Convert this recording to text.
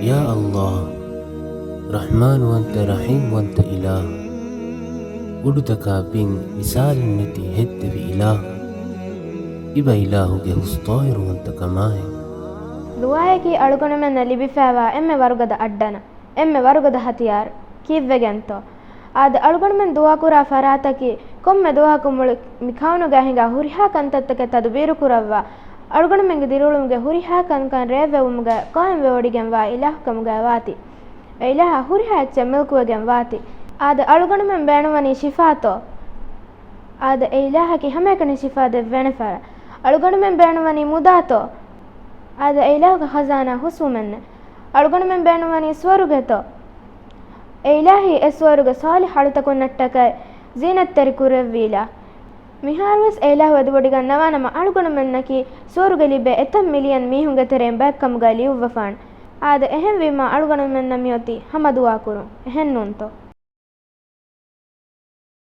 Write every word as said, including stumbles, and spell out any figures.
ޔާ ﷲ، ރަޙްމާންވަންތަ ރަޙީމްވަންތަ އިލާހު، އުޑުތަކާ ބިން މިސާލެއް ނެތި ހެއްދެވި އިލާހު، އިބަ އިލާހުގެ ހުސްޠާހިރުވަންތަކަމާއި. ދުޢާއަކީ އަޅުގަނޑުމެންނަށް ލިބިފައިވާ އެންމެ ވަރުގަދަ އައްޑަނަ، އެންމެ ވަރުގަދަ ހަތިޔާރު. ކީއްވެގެންތޯ؟ އާދެ، އަޅުގަނޑުމެން ދުޢާކުރާ ފަރާތަކީ، ކޮންމެ ދުވަހަކު މުޅި މި ކައުނުގަ ހިނގާ ހުރިހާ ކަންތައްތަކެއް ތަދުބީރުކުރައްވާ، އަޅުގަނޑުމެންގެ ދިރިއުޅުމުގެ ހުރިހާ ކަންކަން ރޭވެވުމުގަ ޤާއިމްވެވޮޑިގެންވާ އިލާހުކަމުގައި ވާތީ. އެ އިލާހާ ހުރިހާ އެއްޗެއް މިލްކުވެގެން ވާތީ. އާދެ، އަޅުގަނޑުމެން ބޭނުންވަނީ ޝިފާތޯ؟ އާދެ، އެ އިލާހަކީ ހަމައެކަނި ޝިފާ ދެއްވޭނެ ފަރާތް. އަޅުގަނޑުމެން ބޭނުންވަނީ މުދާތޯ؟ އާދެ، އެ އިލާހުގެ ޚަޒާނާ ހުސްވުމެއްނެއް. އަޅުގަނޑުމެން ބޭނުންވަނީ ސުވަރުގެތޯ؟ އެ އިލާހީ އެ ސުވަރުގެ ޞާލިޙު އަޅުތަކުންނަށްޓަކައި ޒީނަތްތެރި ކުރެއްވި އިލާހު. މިހާރުވެސް އެ އިލާހު އެދިވޮޑިގަންނަވާނަމަ، އަޅުގަނޑުމެންނަކީ ސުވަރުގެ ލިބޭ އެތައް މިލިޔަން މީހުންގެ ތެރެއިން ބައެއްކަމުގައި ލިޔުއްވަފާނެ. އާދެ، އެހެންވީމާ އަޅުގަނޑުމެންނަށް މިއޮތީ ހަމަ ދުޢާކުރުން. އެހެންނޫންތޯ؟